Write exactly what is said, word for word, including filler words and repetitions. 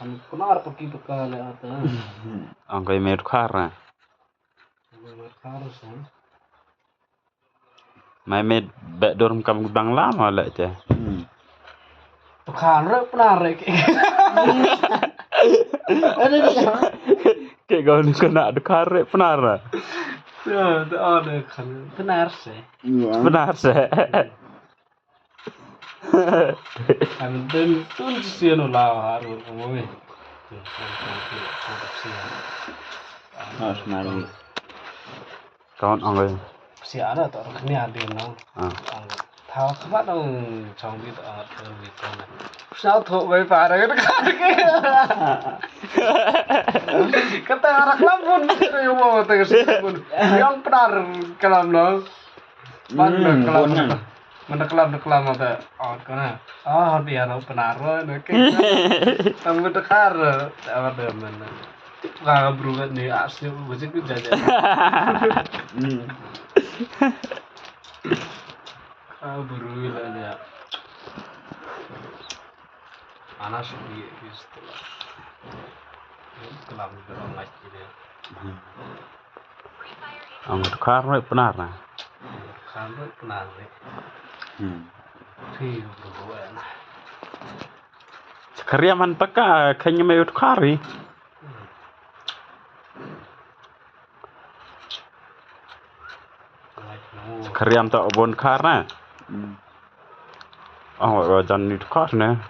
Kan kunar paki paka le ata. Ong kai me dkhar na. Me dkhar sa. Mai me beh dur kam dang lam wala che. Hmm. Dkhar re pnar re. Ada dia. Ke kau ni kena dkhar re pnar na. Ya, tu ada kan pnar se. Iya. Pnar se. Kan den tun sien ula haru ngoi. Harus mari. Kawan ong. Si ada tak rukni ada no. Ah. Thaw khmat dong chong di tak rukni kan. Sao tho bai pa ada kata kata. Kata arak lampun kita yo mau kata kata pun. Yang pnar kalam no. Pan da klam. Mana klam da klam ada. Oh kana. Oh dia no pnar no ke. Tamu da kar. Ada mana. Ka bru kat ni asli bujik tu jaja. Hmm. Ka bru la dia. Ana shuki is tu la. Kelam ke orang lagi dia. Ang dkhar re pnar na. Dkhar re pnar re. Hmm. Thi bru na. Kariam han paka kanya me dkhar ri. Kariam ta obon khar na. Hmm. Oh, jan ni dkhar na.